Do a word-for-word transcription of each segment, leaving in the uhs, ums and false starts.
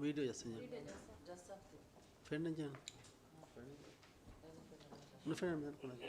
ވީޑިއޯ ޖައްސަން ޖެހޭ. ފެންނަން ޖެހޭ. ނުފެންނަން މިހާރު ކުޅަން.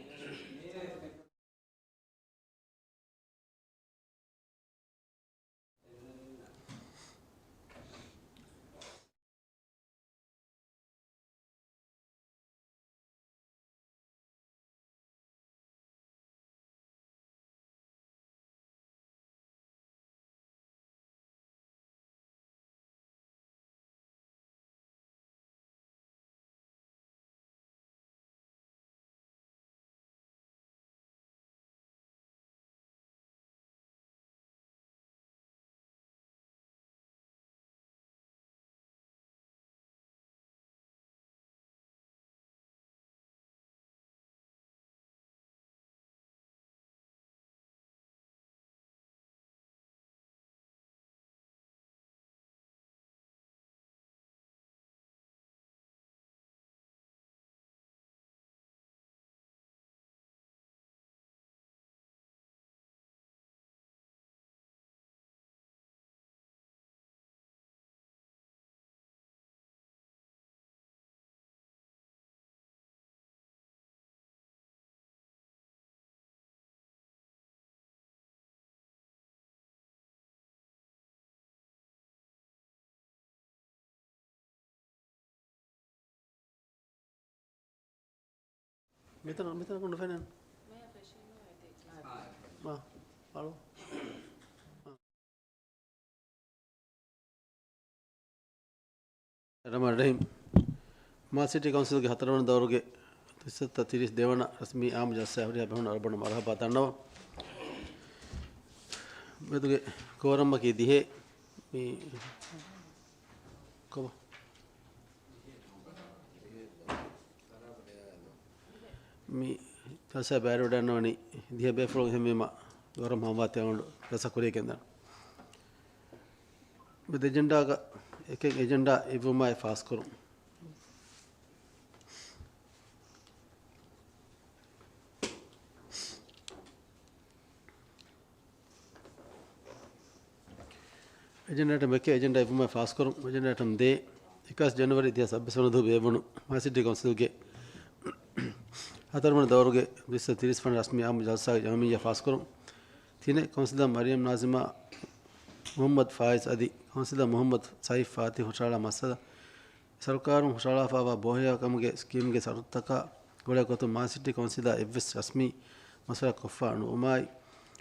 މިތަނަށް، މިތަނަކު ނުފެނެން. އާ، އަޅު. ރަހްމާން ރަހީމް. މާލެ ސިޓީ ކައުންސިލްގެ ހަތަރުވަނަ ދައުރުގެ ދުއިސައްތަ ތިރީސް ދެވަނަ ރަސްމީ އާއްމު ޖަލްސާއަށް ހުރިހާ ބޭފުޅުން އަޅުގަނޑު މަރުޙަބާ ދަންނަވަން. މެދުގެ ކޯރަމަކީ ދިހަ. މި ކޮބާ؟ މި ޖަލްސާ ބައިވެރިވެވަޑައިގަންނަވަނީ ދިހަ ބޭފުޅުން. އެހެންވީމަ ގައުރަވް ހަމަވާތީ އަޅުގަނޑު ޖަލްސާ ކުރިޔަށް ގެންދަން. މި ދެ އެޖެންޑާގަ އެކެއް އެޖެންޑާ އިއްވުމާއި ފާސްކުރުން. އެޖެންޑާ އައިޓަމް އެކެއް އެޖެންޑާ އިއްވުމާއި ފާސްކުރުން. އެޖެންޑާ އައިޓަމް ދޭއް، އެކައިސް ޖަނަވަރީ ދެހާސް ސައްބީސް ވަނަ ދުވަހު ބޭއްވުނު މާލެ ސިޓީ ކައުންސިލްގެ ހަތަރުވަނަ ދައުރުގެ ދުއިސައްތަ ތިރީސް ވަނަ ރަސްމީ އާއްމު ޖަލްސާގެ ޖަމާމިއްޔާ ފާސްކުރުން. ތިނެއް، ކައުންސިލަރ މަރިޔަމް ނާޒިމާ މުޙައްމަދު ފާއިޒް އަދި ކައުންސިލަރ މުޙައްމަދު ސައިފް ފާތިޙް ހުށަހަޅާ މައްސަލަ، ސަރުކާރުން ހުށަހަޅާފައިވާ ބޯހިޔާވާކަމުގެ ސްކީމްގެ ޝަރުތުތަކާ ގުޅޭގޮތުން މާލެ ސިޓީ ކައުންސިލާ އެއްވެސް ރަސްމީ މަޝްވަރާ ކޮށްފަ ނުވުމާއި،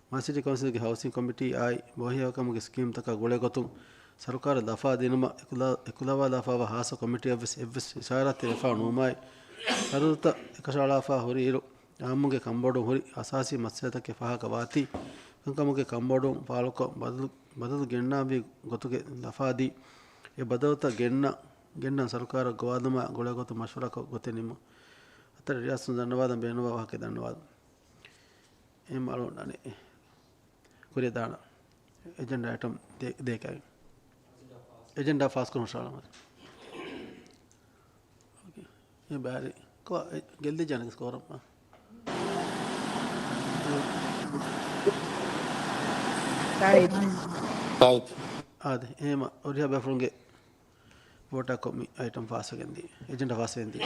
މާލެ ސިޓީ ކައުންސިލްގެ ހައުސިން ކޮމިޓީ އާއި ބޯހިޔާވާކަމުގެ ސްކީމްތަކާ ގުޅޭގޮތުން ސަރުކާރަށް ލަފާ ދިނުމަށް އެކުލަ-، އެކުލަވާލާފައިވާ ހާއްސަ ކޮމިޓީއަށްވެސް އެއްވެސް އިޝާރާތެއް ވެފަ ނުވުމާއި، ޝަރުތުތައް އެކަށައަޅާފަ ހުރިއިރު، އާއްމުގެ ކަންބޮޑުވުން ހުރި އަސާސީ މައްސަލަތަކެއް ފަހަކަ ވާތީ، ކަންކަމުގެ ކަންބޮޑުވުން ފާޅުކޮށް، ބަދަލު، ބަދަލު ގެންނާންވީ ގޮތުގެ ލަފާދީ، އެ ބަދަލުތައް ގެންނަ، ގެންނަން ސަރުކާރަށް ގޮވާލުމާ ގުޅޭގޮތުން މަޝްވަރާކޮށް ގޮތެއް ނިމުން. އަތޮޅު ރިޔާސަތުން ދަންނަވާލަން ބޭނުންވާ ވާހަކަ ދަންނަވާލަން. އެހެން އަޅުގަނޑު ކުރިއަށް ދާނަން. އެޖެންޑާ އައިޓަމް ދޭ-، ދޭކައި. އެޖެންޑާ ފާސްކުރުން ހުށަހަޅަމާ. އޯކޭ. އެ ބާރި. ކޮ-، އެ ގެއްލި ޖަނަގެ ސްކޯރަށް. ޓައި. ޓައި. އާދެ، އެހެމަ ހުރިހާ ބޭފުޅުންގެ ވޯޓާކޮށް މި އައިޓަމް ފާސްވެގެންދީ. އެޖެންޑާ ފާސްވެގެންދީ.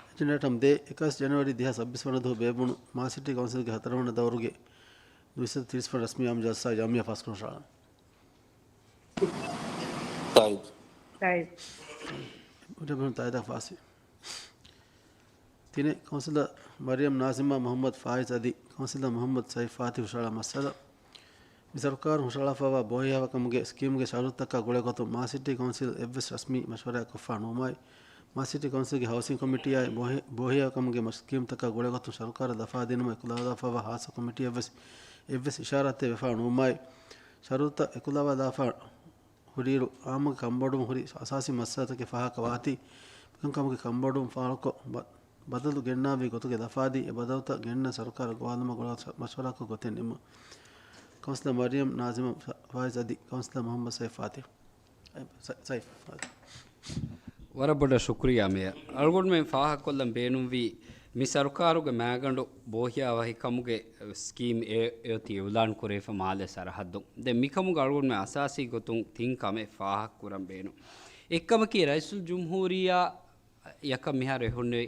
އެޖެންޑާ އައިޓަމް ދޭއް، އެކައިސް ޖަނަވަރީ ދެހާސް ސައްބީސް ވަނަ ދުވަހު ބޭއްވުނު މާލެ ސިޓީ ކައުންސިލްގެ ހަތަރުވަނަ ދައުރުގެ ދުއިސައްތަ ތިރީސް ވަނަ ރަސްމީ އާއްމު ޖަލްސާ ޖަމާމިއްޔާ ފާސްކުރުން ހުށަހަޅަން. ތާއީދު. ތާއީދު. ހުރިހާ ބޭފުޅުން ތާއީދާ ފާސްވި. ތިނެއް، ކައުންސިލަރ މަރިޔަމް ނާޒިމާ މުޙައްމަދު ފާއިޒް އަދި ކައުންސިލަރ މުޙައްމަދު ސައިފް ފާތިޙް ހުށަހަޅާ މައްސަލަ، މި ސަރުކާރުން ހުށަހަޅާފައިވާ ބޯހިޔާވާކަމުގެ ސްކީމްގެ ޝަރުތުތަކާ ގުޅޭގޮތުން މާލެ ސިޓީ ކައުންސިލް އެއްވެސް ރަސްމީ މަޝްވަރާއެއް ކޮށްފަ ނުވުމާއި، މާލެ ސިޓީ ކައުންސިލްގެ ހައުސިން ކޮމިޓީއާއި ބޯހި-، ބޯހިޔާވާކަމުގެ މަ-، ސްކީމްތަކާ ގުޅޭގޮތުން ސަރުކާރަށް ލަފާދިނުމަށް އެކުލަވާލާފައިވާ ހާއްސަ ކޮމިޓީއަށްވެސް އެއްވެސް އިޝާރާތެއް ވެފަ ނުވުމާއި، ޝަރުތުތައް އެކުލަވާލާފަ ހުރިއިރު، އާއްމުގެ ކަންބޮޑުވުން ހުރި އަސާސީ މައްސަލަތަކެއް ފާހަގަވާތީ، މިކަންކަމުގެ ކަންބޮޑުވުން ފާޅުކޮށް، ބަ-، ބަދަލު ގެންނާންވީ ގޮތުގެ ލަފާދީ، އެ ބަދަލުތައް ގެންނަން ސަރުކާރަށް ގޮވާލުމަށް ގުޅާ މަޝްވަރާކޮށް ގޮތެއް ނިމުން. ކައުންސިލަރ މަރިޔަމް ނާޒިމާ ފާއިޒް އަދި ކައުންސިލަރ މުޙައްމަދު ސައިފް ފާތިޙް. ސަ-، ސައިފް ފާތިޙް. ވަރަށް ބޮޑަށް ޝުކުރިއްޔާ މޭޔަރ. އަޅުގަނޑުމެން ފާހަގަކޮށްލަން ބޭނުންވީ މި ސަރުކާރުގެ މާގަނޑު ބޯހިޔާވަހިކަމުގެ ސްކީމް އެ-، އެއޮތީ އިއުލާން ކުރެވިފަ މާލެ ސަރަހައްދުން. ދެން މިކަމުގަ އަޅުގަނޑުމެން އަސާސީ ގޮތުން ތިން ކަމެއް ފާހަގަކުރަން ބޭނުން. އެއްކަމަކީ ރައީސުލްޖުމްހޫރިއްޔާ ޔަކަށް މިހާރު އެހުންނެވި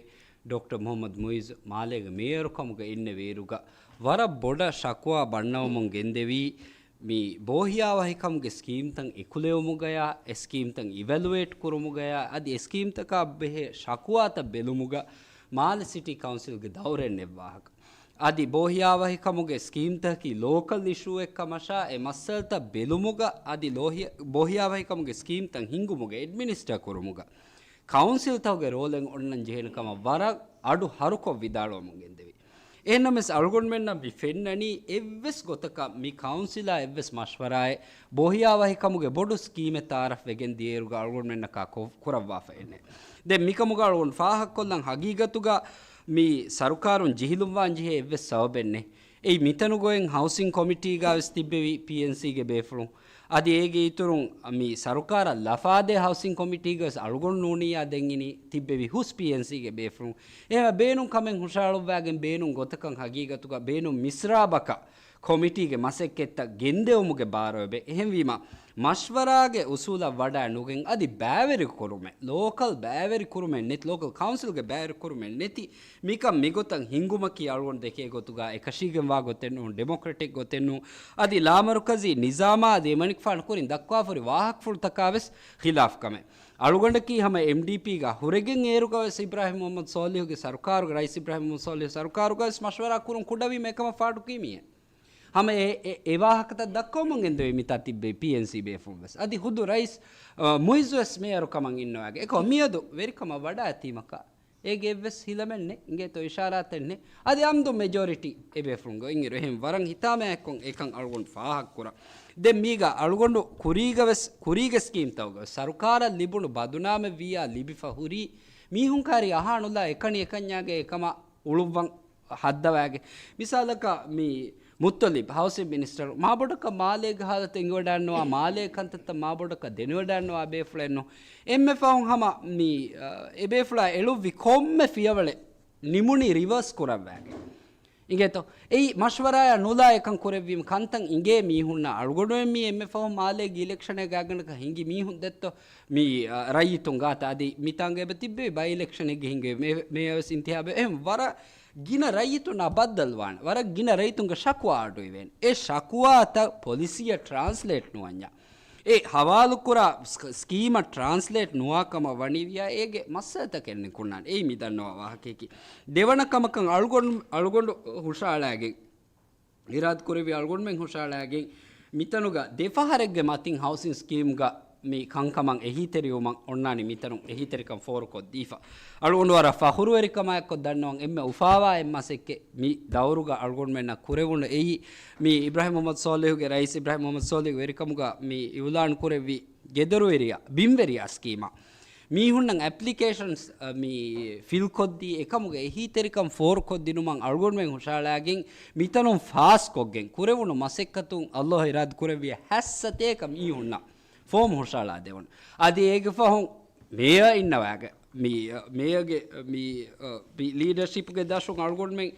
ޑޮކްޓަރ މުހައްމަދު މުއިއްޒު މާލޭގެ މޭޔަރުކަމުގަ އިންނެވިއިރުގަ ވަރަށް ބޮޑަށް ޝަކުވާ ބަންނަވަމުން ގެންދެވީ، މި ބޯހިޔާވަހިކަމުގެ ސްކީމްތައް އެކުލެވުމުގަޔާ، އެ ސްކީމްތައް އިވެލުއޭޓް ކުރުމުގަޔާ، އަދި އެ ސްކީމްތަކާ ބެހޭ ޝަކުވާތައް ބެލުމުގަ މާލެ ސިޓީ ކައުންސިލްގެ ދައުރެއް ނެއްވާހަކަ. އަދި ބޯހިޔާވަހިކަމުގެ ސްކީމްތަކަކީ ލޯކަލް އިޝޫއެއް ކަމަށާ، އެ މައްސަލަތައް ބެލުމުގަ އަދި ލޯހި-، ބޯހިޔާވަހިކަމުގެ ސްކީމްތައް ހިންގުމުގަ އެޑްމިނިސްޓަރ ކުރުމުގަ ކައުންސިލްތަކުގެ ރޯލެއް އޮންނަން ޖެހޭނެ ކަމަށް ވަރަށް އަޑު ހަރުކޮށް ވިދާޅުވަމުން ގެންދެވި. އެހެންނަމަވެސް އަޅުގަނޑުމެންނަށް މި ފެންނަނީ އެއްވެސް ގޮތަކަށް މި ކައުންސިލާ އެއްވެސް މަޝްވަރާއެއް ބޯހިޔާވަހިކަމުގެ ބޮޑު ސްކީމެއް ތައާރަފް ވެގެން ދިޔައިރުގަ އަޅުގަނޑުމެންނަކާ ކޮ-، ކުރައްވާފައެއް ނެތް. ދެން މިކަމުގަ އަޅުގަނޑު ފާހަގަކޮށްލަން ހަގީގަތުގަ މި ސަރުކާރުން ޖެހިލުންވާން ޖެހޭ އެއްވެސް ސަބަބެއް ނެތް. އެއީ މިތަނުގައި ހައުސިން ކޮމިޓީގަ ވެސް ތިއްބެވި ޕީއެންސީގެ ބޭފުޅުން. އަދި އޭގެ އިތުރުން މި ސަރުކާރަށް ލަފާދޭ ހައުސިން ކޮމިޓީގަ ވެސް އަޅުގަނޑު ނޫނިއްޔާ ދެން އިނީ ތިއްބެވި ހުސް ޕީއެންސީގެ ބޭފުޅުން. އެހެން ބޭނުން ކަމެއް ހުށަހަޅުއްވާގެން ބޭނުން ގޮތަކަށް ހަގީގަތުގަ ބޭނުން މިސްރާބަކަށް ކޮމިޓީގެ މަސައްކަތްތައް ގެންދެވުމުގެ ބާރު އެބަ. އެހެންވީމަ، މަޝްވަރާގެ އުސޫލަށް ވަޑައި ނުގެން އަދި ބައިވެރި ކުރުމެއް، ލޯކަލް ބައިވެރި ކުރުމެއް ނެތި، ލޯކަލް ކައުންސިލްގެ ބައިވެރި ކުރުމެއް ނެތި، މިކަން މިގޮތަށް ހިންގުމަކީ އަޅުގަނޑު ދެކޭ ގޮތުގަ އެކަށީގެންވާ ގޮތެއް ނޫން، ޑިމޮކްރެޓިކް ގޮތެއް ނޫން، އަދި ލާމަރުކަޒީ ނިޒާމާ އަދި އެމަނިކުފާނު ކުރިން ދައްކާފަހުރި ވާހަކަފުޅުތަކާ ވެސް ޚިލާފް ކަމެއް. އަޅުގަނޑަކީ ހަމަ އެމްޑީޕީގަ ހުރެގެން އޭރުގަ ވެސް އިބްރާހިމް މުހައްމަދު ސޯލިހުގެ ސަރުކާރުގަ، ރައީސް އިބްރާހިމް މުހައްމަދު ސޯލިހު ސަރުކާރުގަ ވެސް މަޝްވަރާ ކުރުން ކުޑަވީމަ އެކަމަށް ފާޑުކީ މިއެއް. ހަމަ އެ، އެ، އެ ވާހަކަތައް ދައްކަވަމުން ގެންދެވީ މިތާ ތިއްބެވި ޕީއެންސީ ބޭފުޅުން ވެސް. އަދި ޚުދު ރައީސް، އަ، މުއިއްޒު ވެސް މޭޔަރު ކަމަށް އިންނަވާގެ. އެކަމަ މިއަދު ވެރިކަމަށް ވަޑައިތީމަކާ އޭގެ އެއްވެސް ހިލަމެއް ނެތް، އިނގޭތޯ އިޝާރާތެއް ނެތް. އަދި އަމްދު މެޖޯރިޓީ އެ ބޭފުޅުންގެ އިނގިރު އެހެން ވަރަށް ހިތާމައެއްކޮށް އެކަން އަޅުގަނޑު ފާހަގަކުރަން. ދެން މީގަ އަޅުގަނޑު ކުރީގަ ވެސް، ކުރީގެ ސްކީމްތަކުގަ ވެސް ސަރުކާރަށް ލިބުނު ބަދުނާމެއް ވިއްޔާ ލިބިފަ ހުރީ މީހުން ކާރި އަހާނުލާ އެކަނި އެކަންޏާގެ އެކަމަށް އުޅުއްވަން ހައްދަވާގެ. މިސާލަކަށް މި މުއްތަލިބް ހައުސިން މިނިސްޓަރު މާބޮޑަކަށް މާލޭގެ ހާލަތު އެނގިވަޑައިންނަވާ، މާލޭ ކަންތައްތައް މާބޮޑަކަށް ދެނެވަޑައިންނަވާ ބޭފުޅެއްނު. އެންމެ ފަހުން ހަމަ މި، އަ، އެ ބޭފުޅާ އެޅުއްވި ކޮންމެ ފިޔަވަޅެއް ނިމުނީ ރިވާސް ކުރައްވާގެ. އިނގޭތޯ؟ އެއީ މަޝްވަރާޔާ ނުލާ އެކަން ކުރެއްވީމަ ކަންތައް އިނގޭ މީހުންނަށް. އަޅުގަނޑުމެން މީ އެންމެ ފަހު މާލޭގެ އިލެކްޝަނެއް ގާތްގަނޑަކަށް ހިނގި މީހުން ދެއްތޯ؟ މި، އަ، ރައްޔިތުން ގާތަށް އަދި މިތާނގަ އެބަ ތިއްބެވި ބައި އިލެކްޝަނެއްގެ ހިނގެވި މޭ-، މޭޔަރ ވެސް އިންތިހާބެއް. އެހެން ވަރަށް ގިނަ ރައްޔިތުންނާ ބައްދަލުވާނެ. ވަރަށް ގިނަ ރައްޔިތުންގެ ޝަކުވާ އަޑުއިވޭނެ. އެ ޝަކުވާތައް ޕޮލިސީއަށް ޓްރާންސްލޭޓް ނުވަންޏާ، އެ ހަވާލުކުރާ ސް-، ސްކީމަށް ޓްރާންސްލޭޓް ނުވާ ކަމަށް ވަނީވިޔާ އޭގެ މައްސަލަތަކެއް ނިކުންނާނެ. އެއީ މި ދަންނަވާ ވާހަކަޔަކީ. ދެވަނަ ކަމަކަށް އަޅުގަނޑު، އަޅުގަނޑު ހުށައަޅާގެން އިރާދަކުރެއްވި އަޅުގަނޑުމެން ހުށައަޅާގެން މިތަނުގަ ދެފަހަރެއްގެ މަތިން ހައުސިން ސްކީމްގަ މި ކަންކަމަށް އެހީތެރިވުމަށް އޮންނާނީ މިތަނުން އެހީތެރިކަން ފޯރުކޮށްދީފަ. އަޅުގަނޑު ވަރަށް ފަޚުރުވެރިކަމާއެއްކޮށް ދަންނަވަން އެންމެ އުފާވާ އެއްމަސެއްގެ މި ދައުރުގަ އަޅުގަނޑުމެންނަށް ކުރެވުނު އެއީ މި އިބްރާހިމް މުހައްމަދު ސޯލިހުގެ، ރައީސް އިބްރާހިމް މުހައްމަދު ސޯލިހުގެ ވެރިކަމުގަ މި އިއުލާން ކުރެއްވި ގެދޮރުވެރިޔާ، ބިންވެރިޔާ ސްކީމަށް މީހުންނަށް އެޕްލިކޭޝަންސް، އަ، މި ފިލްކޮށްދީ، އެކަމުގެ އެހީތެރިކަން ފޯރުކޮށްދިނުމަށް އަޅުގަނޑުމެން ހުށައަޅާގެން މިތަނުން ފާސްކޮށްގެން ކުރެވުނު މަސައްކަތުން އައްލާހު އިރާދަކުރެއްވިޔާ ހަތްސަތޭކަ މީހުންނަށް ފޯމް ހުށައަޅާދެވުނު. އަދި އޭގެ ފަހުން މޭޔަ އިންނަވާގެ، މި، އަ، މޭޔަގެ، މި، އަ، މި ލީޑަޝިޕްގެ ދަށުން އަޅުގަނޑުމެން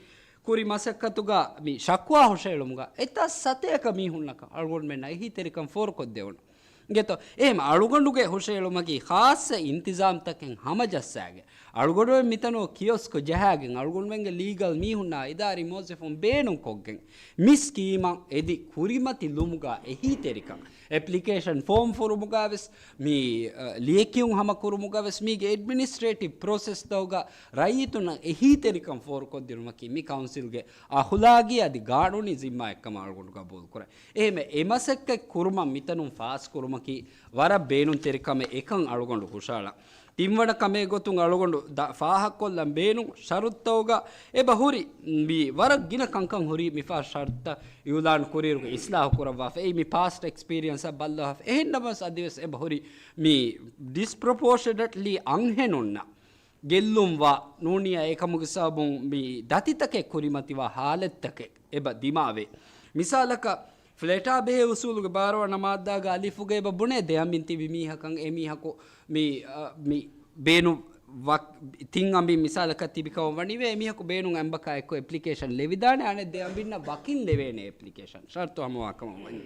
ކުރި މަސައްކަތުގަ މި ޝަކުވާ ހުށައެޅުމުގަ އެތައް ސަތޭކަ މީހުންނަކަށް އަޅުގަނޑުމެންނަށް އެހީތެރިކަން ފޯރުކޮށްދެވުނު. އިނގޭތޯ؟ އެހެން އަޅުގަނޑުގެ ހުށައެޅުމަކީ ޚާއްޞަ އިންތިޒާމްތަކެއް ހަމަޖައްސާގެ، އަޅުގަނޑުމެން މިތަނު ކިޔޮސްކު ޖަހާގެން، އަޅުގަނޑުމެންގެ ލީގަލް މީހުންނާ އިދާރީ މުވައްޒަފުން ބޭނުންކޮށްގެން، މި ސްކީމަށް އެދި ކުރިމަތިލުމުގަ އެހީތެރިކަން، އެޕްލިކޭޝަން ފޯމް ފުރުމުގަ ވެސް، މި، އަ، ލިޔެކިޔުން ހަމަކުރުމުގަ ވެސް، މީގެ އެޑްމިނިސްޓްރޭޓިވް ޕްރޮސެސްތަކުގަ ރައްޔިތުންނަށް އެހީތެރިކަން ފޯރުކޮށްދިނުމަކީ މި ކައުންސިލްގެ އަޚުލާގީ އަދި ގާނޫނީ ޒިންމާއެއްކަމަށް އަޅުގަނޑު ގަބޫލުކުރޭ. އެހެންވެ، އެ މަސައްކަތް ކުރުމަށް މިތަނުން ފާސްކުރުމަކީ ވަރަށް ބޭނުންތެރި ކަމެއް އެކަން އަޅުގަނޑު ހުށައަޅާ. ތިންވަނަ ކަމެއް ގޮތުން އަޅުގަނޑު ދަ-، ފާހަގަކޮށްލަން ބޭނުން ޝަރުތުތަކުގަ އެބަ ހުރި މި ވަރަށް ގިނަ ކަންކަން ހުރީ މިފަހަރު ޝަރުތުތައް އިއުލާން ކުރިއިރުގަ އިސްލާހު ކުރައްވާފަ. އެއީ މި ޕާސްޓް އެކްސްޕީރިއަންސްއަށް ބައްލަވާފަ. އެހެންނަމަވެސް އަދިވެސް އެބަ ހުރި މި ޑިސްޕްރޮޕޯޝަނެޓްލީ އަންހެނުންނަށް ގެއްލުންވާ ނޫނިއްޔާ އެކަމުގެ ސަބަބުން މި ދަތިތަކެއް ކުރިމަތިވާ ހާލަތްތަކެއް އެބަ ދިމާވޭ. މިސާލަކަށް، ފްލެޓާ ބެހޭ އުސޫލުގެ ބާރަ ވަނަ މާއްދާގަ އަލިފުގަ އެބަ ބުނޭ ދެއަނބިން ތިބި މީހަކަށް އެ މީހަކު މި، އަ، މި ބޭނު-، ވަ-، ތިން އަނބިން މިސާލަކަށް ތިބިކަމަށް ވަނީވެ، އެމީހަކު ބޭނުން އަނބަކާ އެއްކޮށް އެޕްލިކޭޝަން ލެވިދާނެ، އަނެއް ދެ އަނބިންނަށް ވަކިން ލެވޭނެ އެޕްލިކޭޝަން. ޝަރުތު ހަމަވާކަމަށް ވަނީ.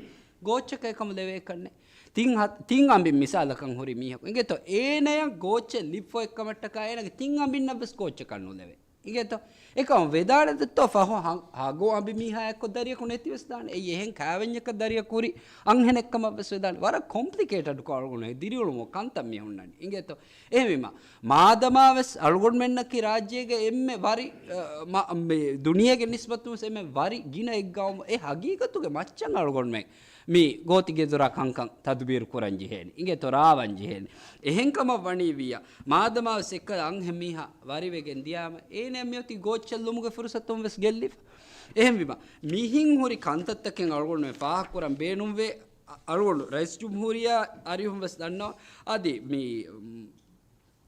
ގޯއްޗަކަށް އެކަމު ލެވޭކަށްނެ. ތިން ހަ-، ތިން އަނބިން މިސާލަކަށް ހުރި މީހަކު އިނގޭތޯ، އޭނަޔަށް ގޯއްޗެއް ލިބިފައޮތްކަމަށްޓަކާ އޭނަގެ ތިން އަނބިންނަށްވެސް ގޯއްޗަކަށް ނުލެވޭ. އިނގޭތޯ؟ އެކަމަށް ވެދާނެތޯ ފަހު ހަ-، ހަގު އަނބި މީހާ އެއްކޮށް ދަރިޔަކު ނެތިވެސް ދާނެ. އެއީ އެހެން ކާވެންޏަކަށް ދަރިޔަކު ހުރި އަންހެނެއްކަމަށްވެސް ވެދާނެ. ވަރަށް ކޮމްޕްލިކޭޓަޑް ކޮށް އަޅުގަނޑު ދިރިއުޅުމުގެ ކަންތައް މި ހުންނަނީ. އިނގޭތޯ؟ އެހެންވީމަ، މާދަމާވެސް އަޅުގަނޑުމެންނަކީ ރާއްޖޭގެ އެންމެ ވަރި، އަ، މަ-، މި ދުނިޔޭގެ ނިސްބަތުންވެސް އެންމެ ވަރި ގިނަ އެއްގައުމު. އެ ހަގީގަތުގެ މައްޗަށް އަޅުގަނޑުމެން މި ގޯތިގެދޮރާ ކަންކަން ތަދުބީރު ކުރަން ޖެހޭނެ. އިނގޭތޯ ރާވަން ޖެހޭނެ. އެހެންކަމަށް ވަނީ ވިއްޔާ، މާދަމާވެސް އެއްކަލަ އަންހެން މީހާ ވަރިވެގެން ދިޔާމަ، އޭނަ މިއޮތީ ގޯއްޗެއް ލުމުގެ ފުރުސަތުން ވެސް ގެއްލިފަ. އެހެންވީމަ، މިހިން ހުރި ކަންތައްތަކެއް އަޅުގަނޑުމެން ފާހަގަކުރަން ބޭނުންވޭ. އަ-، އަޅުގަނޑު ރައީސް ޖުމްހޫރިއްޔާ އަރިހުން ވެސް ދަންނަވަ. އަދި މި، މް،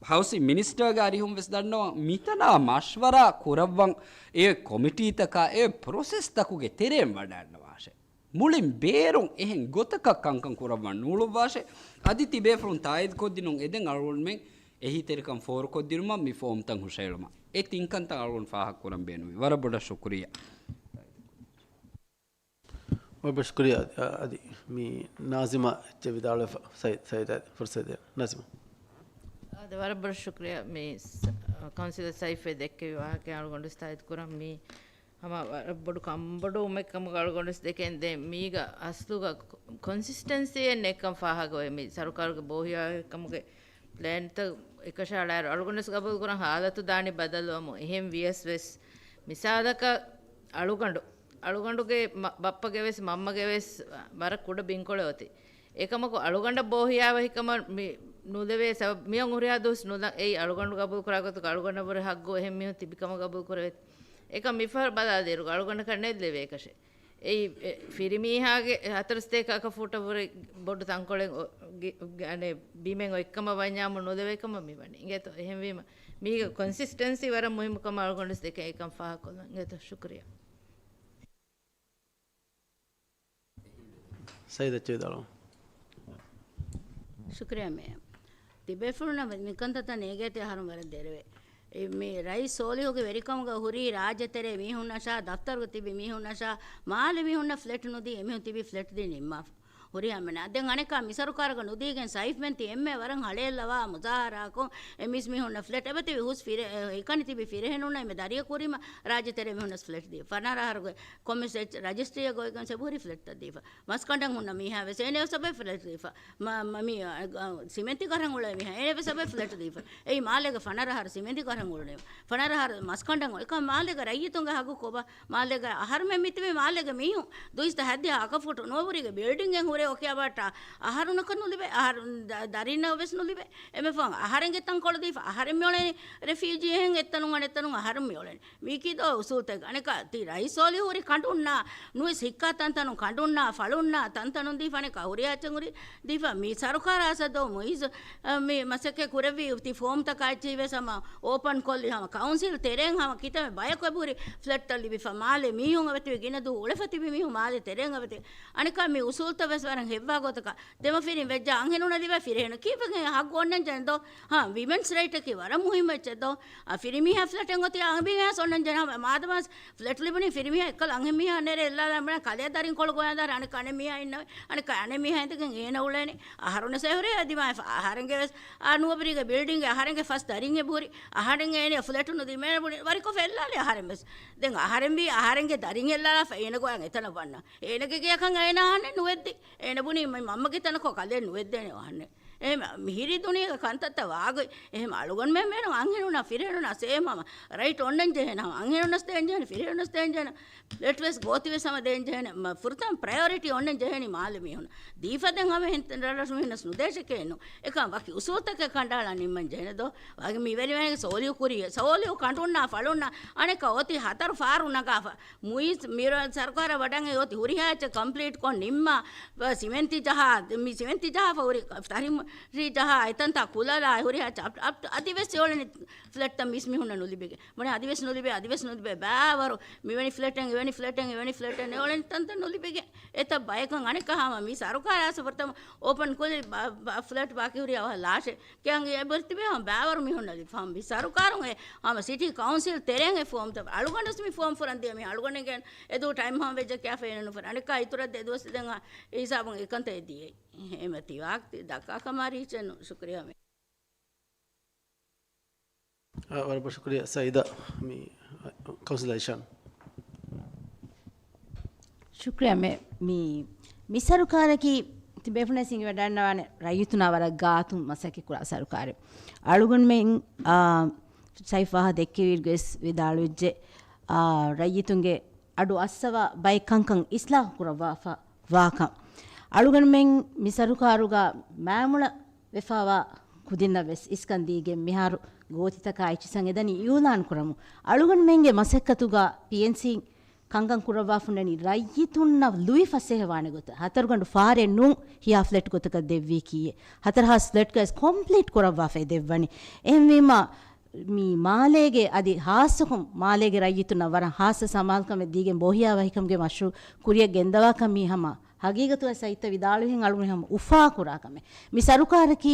ހައުސިން މިނިސްޓަރގެ އަރިހުން ވެސް ދަންނަވަ. މިތަނާ މަޝްވަރާ ކުރައްވަން އެ ކޮމިޓީތަކާ އެ ޕްރޮސެސްތަކުގެ ތެރެއިން ވަޑައިންނަވާށޭ. މުޅިން ބޭރުން އެހެން ގޮތަކަށް ކަންކަން ކުރައްވަން ނޫޅުއްވާށޭ. އަދި ތިބޭފުޅުން ތާއީދުކޮށްދިނުން އެދެން އަޅުގަނޑުމެން އެހީތެރިކަން ފޯރުކޮށްދިނުމަށް މި ފޯމްތައް ހުށައެޅުމަށް. އެ ތިން ކަންތައް އަޅުގަނޑު ފާހަގަކުރަން ބޭނުންވީ. ވަރަށް ބޮޑަށް ޝުކުރިއްޔާ. ވަރަށް ބޮޑަށް ޝުކުރިއްޔާ. އަދި މި ނާޒިމާ އެއްޗެއް ވިދާޅުވެފަ. ސައި-، ސައިދާ ފުރުސަތު ދޭން. ނާޒިމާ. އާދެ، ވަރަށް ބޮޑަށް ޝުކުރިއްޔާ. މި ސ-، ކައުންސިލަރ ސައިފް ދެއްކެވި ވާހަކަ އަޅުގަނޑު ތާއީދު ކުރަން. މި ހަމަ ވަރަށް ބޮޑު ކަންބޮޑުވުމެއް ކަމުގަ އަޅުގަނޑުވެސް ދެކެން. ދެން މީގަ އަސްލުގަ ކޮ-، ކޮންސިސްޓެންސީއެއް ނެތްކަން ފާހަގަވޭ. މި ސަރުކާރުގެ ބޯހިޔާވެރިކަމުގެ ޕްލޭންތައް އެކަށައަޅާއިރު އަޅުގަނޑުވެސް ގަބޫލުކުރަން ހާލަތު ދާނީ ބަދަލުވަމުން. އެހެން ވިޔަސް ވެސް މިސާލަކަށް އަޅުގަނޑު، އަޅުގަނޑުގެ މަ-، ބައްޕަގެ ވެސް މަންމަގެ ވެސް ވަރަށް ކުޑަ ބިންކޮޅެއް އޮތީ. އެކަމަކު އަޅުގަނޑަށް ބޯހިޔާވަހިކަމަށް މި ނުލެވޭ ސަބަބު މިއޮން ހުރިހާ ދުވަސް ނުލަ-، އެއީ އަޅުގަނޑު ގަބޫލުކުރާ ގޮތަކަށް އަޅުގަނޑަށްވުރެ ހައްގު އެހެން މީހުން ތިބިކަމަށް ގަބޫލުކުރެވޭތީ. އެކަމް މިފަހަރު ބަލާލިއިރު އަޅުގަނޑަކަށް ނެތް ލެވޭކަށެއް. އެއީ، އެ، ފިރިމީހާގެ ހަތަރު ސަތޭކަ އަކަފޫޓަށްވުރެ ބޮޑު ތަންކޮޅެއް އޮ-، ގި-، ގި-، އަނެއް ބިމެއް އޮތްކަމަށް ވަންޏާމު ނުލެވޭކަމަށް މިވަނީ. އިނގޭތޯ؟ އެހެންވީމަ، މީގަ ކޮންސިސްޓެންސީ ވަރަށް މުހިއްމުކަމަށް އަޅުގަނޑުވެސް ދެކެން އެކަން ފާހަގަކޮށްލަން. އިނގޭތޯ؟ ޝުކުރިއްޔާ. ސައިދަށް ވިދާޅުވަން. ޝުކުރިއްޔާ މޭ. ތިބޭފުޅުންނަށް މިކަންތައްތައް ނޭގޭތީ އަހަރުން ވަރަށް ދެރަވޭ. އެ، މި ރައީސް ސޯލިހުގެ ވެރިކަމުގަ ހުރީ ރާއްޖެތެރޭ މީހުންނަށާ، ދަފްތަރުގަ ތިބި މީހުންނަށާ، މާލެ މީހުންނަށް ފްލެޓް ނުދީ، އެމީހުން ތިބީ ފްލެޓް ދީ ނިންމާފަ. ހުރިހާ މެނާ. ދެން އަނެއްކާ މި ސަރުކާރަކަށް ނުދީގެން ސައިފްމެން ތި އެންމެ ވަރަށް ހަޅޭއްލަވާ މުޒާހަރާކޮށް، އެ މީސް މީހުންނަށް ފްލެޓް އެބަތިބި ހުސް ފިރެ-، އެ، އެކަނި ތިބި ފިރިހެނުންނަށް އެންމެ ދަރިޔަ ކުރީމަ ރާއްޖެތެރޭ މީހުންނަސް ފްލެޓް ދީ. ފަނަރަ އަހަރުގެ ކޮމިސް ރަޖިސްޓްރީއަށް ގޮވެގެން ސެބުރި ފްލެޓްތައް ދީފަ. މަސްކަނޑަން ހުންނަ މީހާ ވެސް އޭނަ ސަބަބެ ފްލެޓް ދީފަ. މަ-، މަ-، މި، އަ، އަ، ސިމެންތި ކަރަން އުޅޭ މީހާ އޭނަ ސަބަބެ ފްލެޓް ދީފަ. އެއީ މާލޭގެ ފަނަރަ އަހަރު ސިމެންތި ކަރަން އުޅުނީ. ފަނަރަ އަހަރު މަސްކަނޑަން އޮތް. އެކަމް މާލޭގެ ރައްޔިތުންގެ ހައްގު ކޮބާ؟ މާލޭގެ އަހަރުމެން މިތިބީ މާލޭގެ މީހުން ދުއިސައްތަ ހަތްދިހަ އަކަފޫޓު ނުވަވަރީގެ ބިލްޑިންގެއް ހުރޭ އޮކި އަބައަށްޓާ އަހަރުނަކަށް ނުލިބޭ، އަހަރު ދަ-، ދަރިންނަށް ވެސް ނުލިބޭ. އެމެފަހުން އަހަރެންގެ ތަންކޮޅު ދީފަ، އަހަރެން މިއުޅެނީ ރެފިއުޖީ އެހެން އެއްތަނުން އަނެއްތަނުން އަހަރުން މިއުޅެނީ. މީކީ ދޯ އުސޫލުތަކެއް؟ އަނެކާ ތި ރައީސް ސޯލިހު ހުރި ކަނޑުންނާ ނުވެސް ހިއްކާ ތަންތަނުން ކަނޑުންނާ ފަޅުންނާ ތަންތަނުން ދީފަ އަނެކާ ހުރިހާ އެއްޗެއް ހުރި ދީފަ. މި ސަރުކާރާ ސަދޯ މުއިޒު، އަ، މި މަސައްކަތް ކުރެއްވި ތި ފޯމްތަކާ އެއްޗެހި ވެސް ހަމަ އޯޕަން ކޮށްލި ހަމަ ކައުންސިލް ތެރޭން ހަމަ ކިތަންމެ ބަޔަކު އެބަހުރި ފްލެޓްތައް ލިބިފަ. މާލެ މީހުން އެބަތިބި ގިނަ ދުވަހު އުޅެފަ ތިބި މީހުން މާލެ ތެރޭން އެބަތިބި. އަނެކާ މި އުސޫލްތައް ވެސް ވަރަށް ހެއްވާ ގޮތަކަށް ދެމަފިރިން ވެއްޖާ އަންހެނުންނަށް ލިބޭ ފިރިހެނު ކީއްވެގެން ހައްގު އޮންނަން ޖެހެން ދޯ؟ ހާ، ވިމެންސް ރައިޓަކީ ވަރަށް މުހިއްމު އެއްޗެއް ދޯ؟ އަ، ފިރިމީހާ ފްލެޓެއް އޮތީ އަނބިމީހާސް އޮންނަން ޖެހެން. މާދަމާސް ފްލެޓް ލިބުނީ ފިރިމީހާ އެއްކަލަ އަންހެން މީހާ ނެރެ އެއްލާލާ މިނާ ކަލޭ ދަރިން ކޮޅު ގޮޔާ ދާރ އަނެކަ އަނެއް މީހާ އިންނަވެ. އަނެކަ އަނެއް މީހާ އިނދެގެން އޭނަ އުޅޭނެ. އަހަރުން ސެހުރޭ އަދި މާ އަހަރެންގެ ވެސް އާ ނުވަބަރީގެ ބިލްޑިންގެ އަހަރެންގެ ފަސް ދަރިން އެބަހުރި. އަހަރެން އޭނަ ފްލެޓު ނުދީ މޭނަ ބުނި ވަރިކޮށް ފެއްލާލި އަހަރެން ވެސް. ދެން އަހަރެން ވީ އަހަރެންގެ ދަރިން އެއްލާލާފަ އޭނަ ގޮޔަށް އެތަނަށް ވަންނަ. އޭނަގެ ގެޔަކަށް އޭނަ އަހަންނެއް ނުވެއްދި. އޭނަ ބުނީ މި މަންމަގެ ތަނަކޮށް ކަލޭ ނުވެއްދޭނެ އަހަންނެއް. އެހެން މިހިރީ ދުނިޔޭގެ ކަންތައްތައް ވާގޮތް. އެހެން އަޅުގަނޑުމެން މޭނު އަންހެނުންނަށް ފިރިހެނުންނަށް ސޭމް ހަމަ ރައިޓް އޮންނަން ޖެހޭނެ ހަމަ އަންހެނުންނަސް ދޭން ޖެހޭނެ ފިރިހެނުންނަސް ދޭން ޖެހޭނެ. ފްލެޓް ވެސް ގޯތި ވެސް ހަމަ ދޭން ޖެހޭނެ. މަ-، ފުރަތަމަ ޕްރަޔޮރިޓީ އޮންނަން ޖެހޭނީ މާލެ މީހުން. ދީފަ ދެން ހަމަ ހެން ރަށް މީހުންނަސް ނުދޭށެކޭ ނު. އެކަން ވަކި އުސޫލްތަކެއް ކަނޑައަޅާ ނިންމަން ޖެހޭނެ ދޯ. ވަކި މިވެރިވެން ސޯލިއު ކުރި. ސޯލިއު ކަނޑުންނާ ފަޅުންނާ އަނެކަ އޮތީ ހަތަރު ފާރު ނަގާފަ. މުއިސް މިރު ސަރުކާރަށް ވަޑަން އެ އޮތި ހުރިހާ އެއްޗެއް ކޮމްޕްލީޓް ކޮށް ނިންމާ، ސިމެންތި ޖަހާ، މި ސިމެންތި ޖަހާފަ ހުރި ތަރިމަ-، ރީ ޖަހާ އެތަންތާ ކުލަލާ ހުރިހާ ޗާޕްޓަ އަޕް އަދިވެސް އެއޮޅެނި ފްލެޓްތައް މީސްމީހުންނަށް ނުލިބިގެން. މަނެ އަދިވެސް ނުލިބޭ، އަދިވެސް ނުލިބޭ. ބާވަރު މިވެނި ފްލެޓެއް، އެވެނި ފްލެޓެއް، އެވެނި ފްލެޓެއް އެއޮޅެނި ތަންތަން ނުލިބިގެން. އެތައް ބަޔަކަށް އަނެއްކާ ހަމަ މި ސަރުކާރާ ސުޕަރތަމަ އޯޕަން ކުލި ބަ-، ބަ-، ފްލެޓް ބާކީ ހުރި އަވަހަށް ލާށޭ. ކިޔަން އެބަރިތިބޭ ހަމަ ބާވަރު މީހުންނަށް ލިބި. ހަމަ މި ސަރުކާރުން އެ ހަމަ ސިޓީ ކައުންސިލް ތެރޭން އެ ފޯމްތައް އަޅުގަނޑުސް މި ފޯމް ފުރަން ދިޔަ މީ އަޅުގަނޑެއްގެ އެދު ޓައިމް ހަމަ ވެއްޖެ ކިޔާފަ އޭނަ ނުފަރ. އަނެއްކާ އިތުރަށް ދެ ދުވަސް ދެން އާ އެ ހިސާބުން އެކަންތައް އެ ދިޔައީ. އެހެމަ ތި ވާހަކަ ދައްކާ ކަމާ ރީޗެއް ނު. ޝުކުރިޔާ މޭ. އާ، ވަރަށް ބޮޑަށް ޝުކުރިޔާ ސައީދާ. މި، އާ، ކައުންސިލަރ އިޝާން. ޝުކުރިޔާ މޭ. މި، މި ސަރުކާރަކީ ތި ބޭފުޅުން ސިނގިވަޑައިގަންނަވާނެ ރައްޔިތުންނާ ވަރަށް ގާތުން މަސައްކަތް ކުރާ ސަރުކާރެއް. އަޅުގަނޑުމެން، އާ، ސައިފް ވާހަ ދެއްކެވިއިރުގެސް ވިދާޅުވެއްޖެ، އާ، ރައްޔިތުންގެ އަޑު އައްސަވާ ބައެއް ކަންކަން އިސްލާހު ކުރައްވާފަ ވާކަން. އަޅުގަނޑުމެން މި ސަރުކާރުގަ މާމުޅަ ވެފަވާ ކުދިންނަށް ވެސް އިސްކަން ދީގެން މިހާރު ގޯތިތަކާ އެއްޗިސަން އެދަނީ އިއުލާން ކުރަމު. އަޅުގަނޑުމެންގެ މަސައްކަތުގަ ޕީއެންސީ ކަންކަން ކުރައްވާފަ ހުންނަނީ ރައްޔިތުންނަށް ލުއި ފަސޭހަވާނެ ގޮތަށް. ހަތަރުގަނޑު ފާރެއް ނޫން ހިޔާ ފްލެޓް ގޮތަކަށް ދެއްވީކީއެއް. ހަތަރު ހާސް ފްލެޓްގައި ކޮމްޕްލީޓް ކުރައްވާފައި ދެއްވަނީ. އެހެންވީމަ މި މާލޭގެ އަދި ހާއްސަކޮށް މާލޭގެ ރައްޔިތުންނަށް ވަރަށް ހާއްސަ ސަމާލުކަމެއް ދީގެން ބޯހިޔާވަހިކަމުގެ މަޝްރޫއު ކުރިއަށް ގެންދަވާކަން މީ ހަމަ ހަގީގަތުގައި ސައްތަ ވިދާޅުވިހެން އަޅުގަނޑު ހަމަ އުފާކުރާ ކަމެއް. މި ސަރުކާރަކީ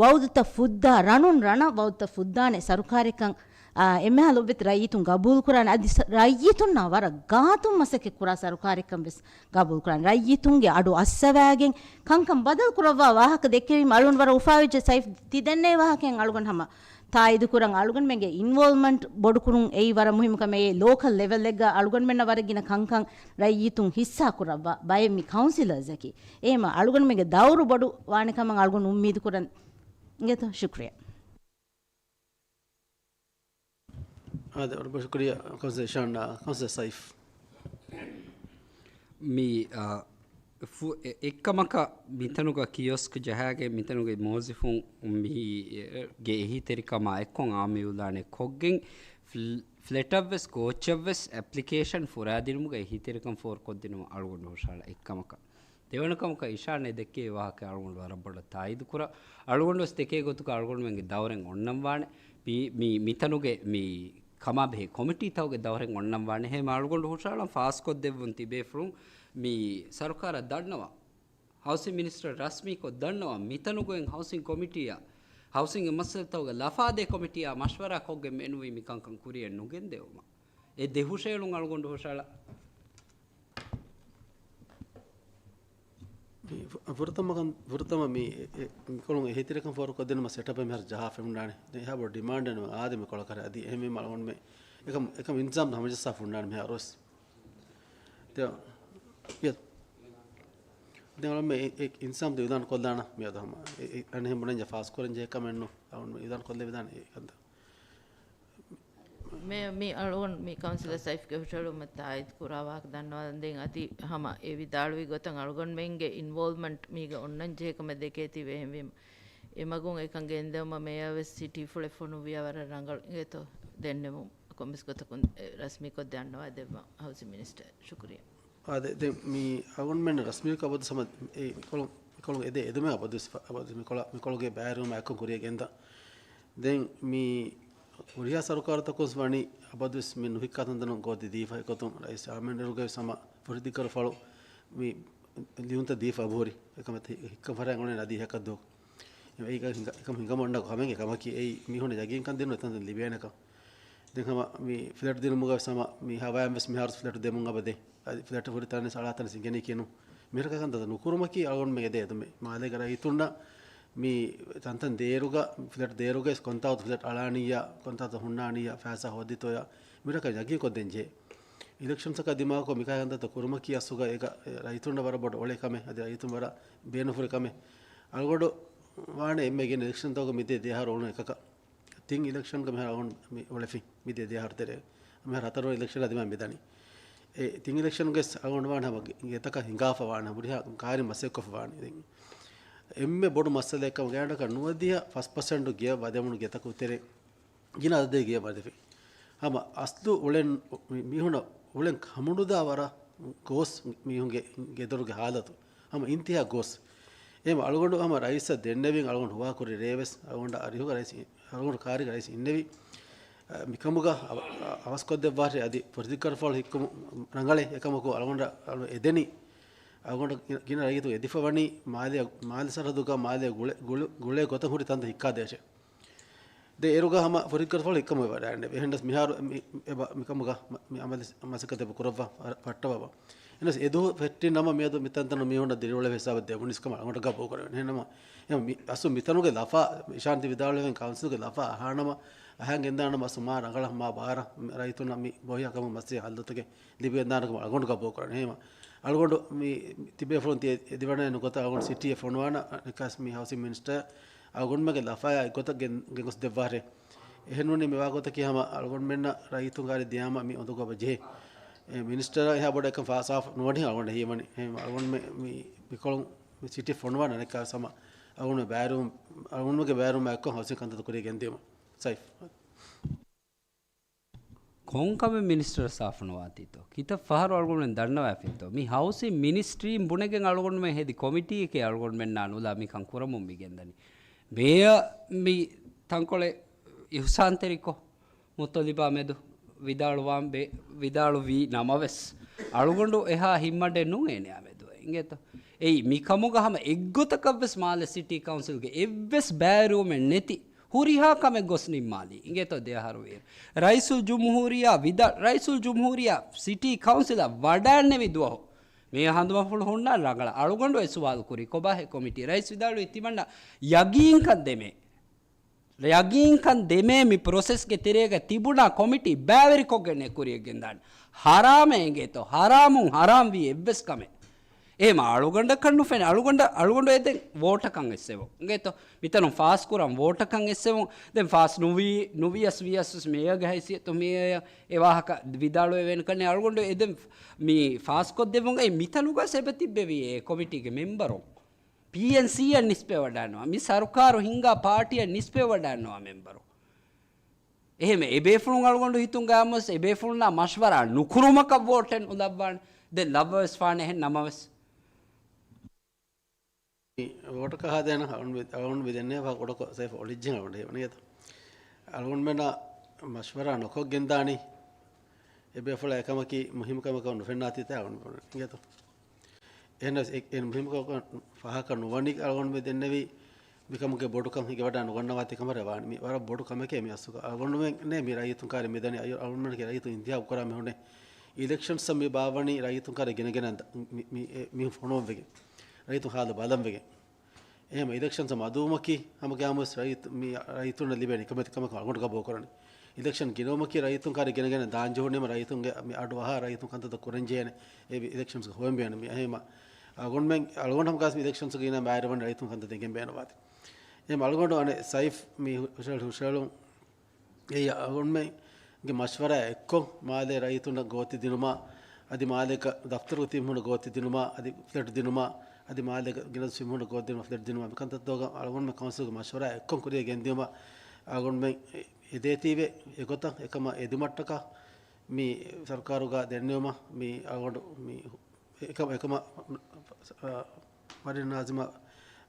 ވައުދުތައް ފުއްދާ، ރަނުން ރަނަށް ވައުދުތައް ފުއްދާނެ ސަރުކާރެއްކަން، އާ، އެންމެހާ ލޮބުވެތި ރައްޔިތުން ގަބޫލުކުރާނެ. އަދި ސަ-، ރައްޔިތުންނާ ވަރަށް ގާތުން މަސައްކަތް ކުރާ ސަރުކާރެއްކަން ވެސް ގަބޫލުކުރާނެ. ރައްޔިތުންގެ އަޑު އައްސަވާގެން ކަންކަން ބަދަލު ކުރައްވާ ވާހަކަ ދެއްކެވީމަ އަޅުގަނޑު ވަރަށް އުފާވެއްޖެ. ސައިފް ތި ދެންނެވި ވާހަކައިން އަޅުގަނޑު ހަމަ ތާއީދު ކުރަން އަޅުގަނޑުމެންގެ އިންވޯލްވްމަންޓް ބޮޑުކުރުން އެއީ ވަރަށް މުހިއްމު ކަމެއް. ލޯކަލް ލެވެލްއެއްގަ އަޅުގަނޑުމެންނަށް ވަރަށް ގިނަ ކަންކަން ރައްޔިތުން ހިއްސާ ކުރައްވާ ބައެއް މި ކައުންސިލަރސްއަކީ. އެހެމަ އަޅުގަނޑުމެންގެ ދައުރު ބޮޑު ވާނެ ކަމަށް އަޅުގަނޑު އުއްމީދު ކުރަން އިނގޭތޯ. ޝުކްރިޔާ. އާދެ، ވަރަށް ޝުކުރިޔާ ކައުންސިލަރ އިޝާން، ކައުންސިލަރ ސައިފް. މި، އާ، ފު-، އެ-، އެއްކަމަކަށް މިތަނުގަ ކިޔޮސްކް ޖަހާގެން މިތަނުގެ މުވައްޒަފުން މީ، އެ، ގެ އެހީތެރިކަމާ އެއްކޮށް އާއްމު އިއުލާނެއް ކޮށްގެން ފްލް-، ފްލެޓަށްވެސް ކޯޗަށްވެސް އެޕްލިކޭޝަން ފުރާދިނުމުގެ އެހީތެރިކަން ފޯރުކޮށްދިނުމަށް އަޅުގަނޑު ހުށަހަޅާ އެއްކަމަކަށް. ދެވަނަ ކަމަކަށް އިޝާން އެ ދެއްކެވި ވާހަކަ އަޅުގަނޑު ވަރަށް ބޮޑަށް ތާއީދު ކުރާ. އަޅުގަނޑުވެސް ދެކޭ ގޮތުގަ އަޅުގަނޑުމެންގެ ދައުރެއް އޮންނަން ވާނެ. މި، މި، މިތަނުގެ މި ކަމާބެހޭ ކޮމިޓީތަކުގެ ދައުރެއް އޮންނަން ވާނެ. އެހެން އަޅުގަނޑު ހުށަހަޅަން ފާސްކޮށްދެއްވުން ތިބޭފުޅުން މި ސަރުކާރަށް ދަންނަވާ. ހައުސިން މިނިސްޓަރ ރަސްމީކޮށް ދަންނަވާ. މިތަނުގައި ހައުސިން ކޮމިޓީއާ، ހައުސިންގެ މައްސަލަތަކުގެ ލަފާދޭ ކޮމިޓީއާ މަޝްވަރާ ކޮށްގެން މެނުވީ މި ކަންކަން ކުރިއަށް ނުގެންދެވުމަށް. އެ ދެ ހުށައެޅުން އަޅުގަނޑު ހުށަހަޅާ. މި ފު-، ފުރަތަމަ ކަން-، ފުރަތަމަ މި އެ-، އެ-، މިކޮޅުން އެހީތެރިކަން ފޯރުކޮށްދިނުމަށް ސެޓަޕެއް މިހާރު ޖަހާފަ ހުންނާނެ. ދެން އެހާ ބޮޑު ޑިމާންޑެއް ނުވޭ އާދެ މިކޮޅަކަށް. އަދި އެހެންވީމަ އަޅުގަނޑުމެން އެކަމް، އެކަމް އިންތިޒާމް ހަމަޖައްސާފަ ހުންނާނެ މިހާރުވެސް. ދެން، ދެން އަޅުގަނޑުމެން އެ-، އެ-، އިންތިޒާމް ދެން އިލާން ކޮށްލާނަ މިއަދު ހަމަ. އެ-، އެ-، އަނެއްހެން ބުނަންޏާ ފާސްކުރަން ޖެހޭ ކަމެއް ނޫން. އަޅުގަނޑުމެން އިލާން ކޮށްލެވިދާނެ އެ ކަންތައް. މޭޔަރ، މި އަޅުގަނޑު މި ކައުންސިލަރ ސައިފްގެ ހުށަހެޅުމަށް ތާއީދު ކުރާ ވާހަކަ ދަންނަވާލަން. ދެން އަދި ހަމަ އެ ވިދާޅުވި ގޮތަށް އަޅުގަނޑުމެންގެ އިންވޯލްވްމަންޓް މީގަ އޮންނަން ޖެހޭ ކަމެއް ދެކޭތީވެ. އެހެންވީމަ އެމަގުން އެކަން ގެންދެވުމަށް މޭޔަރ ވެސް ސިޓީ ފުޅެއް ފޮނުއްވިޔާ ވަރަށް ރަނގަޅު އިނގޭތޯ. ދެންނެވުން ކޮންމެސް ގޮތަކުން ރަސްމީކޮށްދެ އަންނަވާ ދެއްވަން ހައުސިން މިނިސްޓަރ. ޝުކުރިޔާ. އާދެ، ދެން މި އަޅުގަނޑުމެން ރަސްމީކޮށް އަބަދު ސަމަ އެ ކޮޅު، މިކޮޅު އެދޭ އެދުމެއް އަބަދުވެސް ފަ-، އަބަދު މިކޮޅަ-، މިކޮޅުގެ ބައިވެރިވުމާ އެއްކޮށް ކުރިއަށް ގެންދާ. ދެން މި ހުރިހާ ސަރުކާރުތަކުން ވަނީ އަބަދުވެސް މި ނުހިއްކާ ތަންތަނުން ގޯތި ދީފަ އެގޮތުން ރައީސް އާމިން އިރުގައި ސަމަ ފުރިދިކަރު ފަޅު މި ލިޔުންތައް ދީފަ އަބުހުރި އެކަމަތި ހިއްކަން ފަރާތް އުޅެން އަދި ހެކަށް ދޫ. އެކަމް ހިނގަމަ އޮންނަ ކަމެއް ކަމަކީ އެއީ މީހުން ޔަގީންކަން ދިނުން އެތަންތަން ލިބޭނެކަން. ދެން ހަމަ މި ފްލެޓް ދިނުމުގަ ސަމަ މި ހަވާޔަން ވެސް މިހާރު ފްލެޓް ދެމުން އަބަދޭ. އަދި ފްލެޓް ހުރި ތަނެއް އަޅާ ތަނެއް ސިނގެނީ ކިނު. މިހަރަ ކަންތައް ނުކުރުމަކީ އަޅުގަނޑުމެން އެދޭ އެދުމެއް. މާލޭގެ ރައްޔިތުންނަށް މި ތަންތަން ދޭއިރުގަ، ފްލެޓް ދޭއިރުގަ ކޮންތާކު ފްލެޓް އަޅާނިއްޔާ، ކޮންތާކު ހުންނާނިއްޔާ، ފައިސާ ހޯދިތޯޔާ، މިރަކަށް ޔަގީން ކޮށްދޭން ޖެހޭ. އިލެކްޝަންސްއަކާ ދިމާކޮށް މިކާ ކަންތައްތައް ކުރުމަކީ އަސްލުގަ އޭގަ ރައްޔިތުންނަށް ވަރަށް ބޮޑު އޮޅޭ ކަމެއް، އަދި ރައްޔިތުން ވަރަށް ބޭނުންފުރި ކަމެއް. އަޅުގަނޑު ވާނެ އެންމެ ގިނަ އިލެކްޝަންތަކުގަ މިދޭ ދެއަހަރު އުޅުނު އެކަކަށް. ތިން އިލެކްޝަންގަ މިހާރު އަޅުގަނޑު މި އުޅެފި. މިދޭ ދެއަހަރު ތެރޭ. މިހާރު ހަތަރު އިލެކްޝަން އަދި މި ދަނީ. އެ ތިން އިލެކްޝަންގެ އަޅުގަނޑު ވާން ހަމަ ގެ-، ގެތަކަށް ހިނގާފަ ވާން ހަމަ ހުރިހާ ކާރި މަސައްކަތް ކޮށްފަ ވާނީ. ދެން އެންމެ ބޮޑު މައްސަލައެއް ކަމަށް ގާތްގަނޑަކަށް ނުވަދިހަ ފަސް ޕަސެންޓު ގެޔަށް ވަދެވުނު ގެތަކު ތެރޭ ގިނަ އަދަދެއް ގެޔަށް ވަދެފި. ހަމަ އަސްލު އުޅެން މީ-، މީހުނަށް އުޅެން ކަމުނުދާ ވަރަށް ގޯސް މީހުންގެ ގެދޮރުގެ ހާލަތު. ހަމަ އިންތިހާ ގޯސް. އެހެން އަޅުގަނޑު ހަމަ ރައީސަށް ދެންނެވިން އަޅުގަނޑު ހުވާކުރި ރޭވެސް އަޅުގަނޑަށް އަރިހުގަ ރައީސް، އަޅުގަނޑު ކާރިގަ ރައީސް އިންނެވި. އަ، މިކަމުގަ އަވަ-، އަ-، އަވަސްކޮށްދެއްވާށޭ އަދި ފުރިތިކަރުފާޅު ހިއްކުމު ރަނގަޅޭ. އެކަމަކު އަޅުގަނޑަށް އަޅު އެދެނީ އަޅުގަނޑު ގިނަ ރައްޔިތު އެދިފަ ވަނީ މާލެ، މާލެ ސަރަހައްދުގަ މާލެ ގުޅެ، ގުޅު، ގުޅޭ ގޮތަށް ހުރި ތަންތަން ހިއްކާދޭށޭ. ދެ އޭރުގަ ހަމަ ފުރިތިކަރުފާޅު ހިއްކަމު ވަޑައިގެންނެވި. އެހެންނަސް މިހާރު މި، އެބަ، މިކަމުގަ މަ، މި އަމަލި، މަސައްކަތެއް ކުރައްވާ ފަ، ފައްޓަވަވާ. އެހެންނަސް އެދުވަހު ފެއްޓި ނަމަ މިއަދު މިތަންތަނުން މީހުންނަށް ދިރިއުޅެވި ހިސާބަށް ދެވުނީސް ކަމަށް އަޅުގަނޑަށް ގަބޫލު ކުރެވެން. އެހެންނަމަ އެ މި، އަސްލު މިތަނުގެ ލަފާ އިޝާން ތި ވިދާޅުވެން ކައުންސިލްގެ ލަފާ އަހާނަމަ، އަހަން ގެންދާނަމަ އަސްލު މާ ރަނގަޅަށް މާ ބާރަށް ރައްޔިތުންނަށް މި ބޮހި ކަމުގެ މައްސަލަ ހައްލުތަކެއް ލިބިގެންދާނެ ކަމަށް އަޅުގަނޑު ގަބޫލު ކުރަން. އެހެން އަޅުގަނޑު މި ތިބޭފުޅުން ތި އެދިވަޑައިގެން ގޮތަށް އަޅުގަނޑު ސިޓީއެއް ފޮނުވާނަ، އަނެއްކާސް މި ހައުސިން މިނިސްޓަރ އަޅުގަނޑުމެންގެ ލަފާޔާ އެއްގޮތަށް ގެން، ގެންގޮސް ދެއްވާށޭ. އެހެންވަނީ މިވާ ގޮތަކީ ހަމަ އަޅުގަނޑުމެންނަށް ރައްޔިތުން ކާރި ދިޔާމަ މި އުނދަގޫ އެބަ ޖެހޭ. އެ މިނިސްޓަރ އެހާ ބޮޑަށް އެކަން ފާ، ސާފު ނުވަނީ އަޅުގަނޑަށް ހީވަނީ. އެ އަޅުގަނޑުމެން މި، މިކޮޅުން މި ސިޓީ ފޮނުވާނެ އަނެއްކާސް ހަމަ އަޅުގަނޑުމެން ބައިވެރިވުން، އަޅުގަނޑުމެންގެ ބައިވެރިވުމާ އެއްކޮށް ހައުސިން ކަންތައްތައް ކުރިޔަށް ގެންދިޔުމަށް. ސައިފް. ކޮންކަމެއް މިނިސްޓަރ ސާފުނުވާތީތޯ؟ ކިތައް ފަހަރު އަޅުގަނޑުމެން ދަންނަވައިފިތޯ؟ މި ހައުސިން މިނިސްޓްރީން ބުނެގެން އަޅުގަނޑުމެން ހެދި ކޮމިޓީއެކޭ އަޅުގަނޑުމެންނާ ނުލާ މިކަން ކުރަމުން މި ގެންދަނީ. މޭޔަރ މި ތަންކޮޅެއް އިހުސާންތެރިކޮށް، މުއްތަލިބާ މެދު ވިދާޅުވާން ބެ-، ވިދާޅުވީ ނަމަވެސް، އަޅުގަނޑު އެހާ ހިތްމަޑެއް ނޫނޭ އޭނަޔާ މެދު. އިނގޭތޯ؟ އެއީ މިކަމުގަ ހަމަ އެއްގޮތަކަށްވެސް މާލެ ސިޓީ ކައުންސިލްގެ އެއްވެސް ބައިވެރިވުމެއް ނެތި ހުރިހާ ކަމެއް ގޮސް ނިންމާލީ. އިނގޭތޯ ދެ އަހަރު ވީ. ރައީސުލް ޖުމްހޫރިއްޔާ ވިދާ-، ރައީސުލް ޖުމްހޫރިއްޔާ ސިޓީ ކައުންސިލަށް ވަޑައިންނެވި ދުވަހު މި ހަނދުމަފުޅު ހުންނަ ރަނގަޅަށް. އަޅުގަނޑު އެ ސުވާލު ކުރީ ކޮބާހޭ ކޮމިޓީ؟ ރައީސް ވިދާޅުވީ ތިމަންނަ ޔަގީންކަން ދެމޭ. ޔަގީންކަން ދެމޭ މި ޕްރޮސެސްގެ ތެރޭގަ ތިބުނާ ކޮމިޓީ ބައިވެރިކޮށްގެން އެ ކުރިޔަށް ގެންދާނެ. ހަރާމޭ އިނގޭތޯ؟ ހަރާމުން ހަރާމް ވީ އެއްވެސް ކަމެއް. އެހެމަ އަޅުގަނޑަކަށް ނުފެނޭ. އަޅުގަނޑަށް، އަޅުގަނޑު އެދެން ވޯޓަކަށް އެއްސެވުން. އިނގޭތޯ؟ މިތަނުން ފާސް ކުރަން ވޯޓަކަށް އެއްސެވުން. ދެން ފާސް ނުވީ، ނުވިޔަސް ވިޔަސް މޭޔަރގެ ހައިސިއްޔަތު މޭޔަރ އެ ވާހަކަ ވިދާޅުވެވޭނެ ކަންނޭ. އަޅުގަނޑު އެދެން މި ފާސްކޮށްދެއްވުން. އެ މިތަނުގަސް އެބަ ތިއްބެވީ އެ ކޮމިޓީގެ މެމްބަރުން. ޕީއެންސީއަށް ނިސްބަތްވެވަޑައިންނަވާ، މި ސަރުކާރު ހިންގާ ޕާޓީއަށް ނިސްބަތްވެވަޑައިންނަވާ މެމްބަރު. އެހެންވެ، އެބޭފުޅުން އަޅުގަނޑު ހިތުން ގާމުވެސް އެބޭފުޅުންނާ މަޝްވަރާ ނުކުރުމަކަށް ވޯޓެއް ނުލައްވާނެ. ދެން ލައްވަވެސް ފާނެ އެހެން ނަމަވެސް. ވޯޓަކަށް ހާދައިން އަޅުގަނޑު މި، އަޅުގަނޑު މި ދެންނެވި ކުޑަކޮށް ސައިފް އޮޅިއްޖެ އަޅުގަނޑު ހީވަނީ އެތަ؟ އަޅުގަނޑުމެންނާ މަޝްވަރާ ނުކޮށްގެންދާނީ. އެބޭފުޅާ އެކަމަކީ މުހިއްމު ކަމަކަށް ނުފެންނާތީތަ އަޅުގަނޑު އިނގޭތޯ؟ އެހެނަސް އެ، އެ މުހިއްމު ކަމަކަށް ފާހަގަ ނުވަނީ އަޅުގަނޑު މި ދެންނެވީ މިކަމުގެ ބޮޑުކަން ހިގެވަޑައި ނުގަންނަވާތީ ކަމަށް ވާނީ. މި ވަރަށް ބޮޑު ކަމެކޭ މި އަސްލު. އަޅުގަނޑުމެން ނޭ މި ރައްޔިތުން ކާރި މިދަނީ. އަޅު، އަޅުގަނޑުމެންގެ ރައްޔިތުން އިންތިހާބު ކުރާ މީހުންނޭ. އިލެކްޝަންސް މި ބާއްވަނީ ރައްޔިތުން ކާރި ގިނަގިނަ މި، މި، އެ، މީހުން ފޮނުވަން ވެގެން. ރައްޔިތުން ހާލު ބަލަން ވެގެން. އެހެމަ އިލެކްޝަންސް މަދުވުމަކީ ހަމަގައިމުވެސް ރައްޔިތު، މި ރައްޔިތުންނަށް ލިބޭ ނިކަމެތި ކަމަކަށް އަޅުގަނޑު ގަބޫލު ކުރަނީ. އިލެކްޝަން ގިނަވުމަކީ ރައްޔިތުން ކާރި ގިނަގިނަ ދާން ޖެހުނީމަ ރައްޔިތުންގެ މި އަޑުއަހާ ރައްޔިތުން ކަންތައްތައް ކުރަން ޖެހޭނެ. އެ އިލެކްޝަންސްގެ ހޮވެން ބޭނުމީ. އެހެމަ އަޅުގަނޑުމެން، އަޅުގަނޑު ހަމަގައިމުވެސް އިލެކްޝަންސްގެ ގިނަ ބައިވެރިވަން ރައްޔިތުން ކަންތައް ދެންގެން ބޭނުންވާތީ. އެހެމަ އަޅުގަނޑު އަނެއް ސައިފް މި ހުށަހެޅު، ހުށަހެޅުން އެއީ އަޅުގަނޑުމެންގެ މަޝްވަރާ އެއްކޮށް، މާލޭ ރައްޔިތުންނަށް ގޯތި ދިނުމާ، އަދި މާލޭގަ ދަފްތަރު ތިބި މީހުންނަށް ގޯތި ދިނުމާ، އަދި ފްލެޓް ދިނުމާ، އަދި މާލޭގަ ގިނަ ތިބި މީހުންނަށް ގޯތި ދިނުމާ، ފްލެޓް ދިނުމާ، މިކަންތައްތަކުގަ އަޅުގަނޑުމެން ކައުންސިލްގެ މަޝްވަރާ އެއްކޮށް ކުރިޔަށް ގެންދިޔުމަށް އަޅުގަނޑުމެން އެދޭތީވެ. އެގޮތަށް އެކަމަށް އެދުމަށްޓަކާ މި ސަރުކާރުގަ ދެންނެވުމަށް މި އަޅުގަނޑު މި އެކަމަށް، އެކަމަށް، އަ، ވަރި ނާޒިމަށް،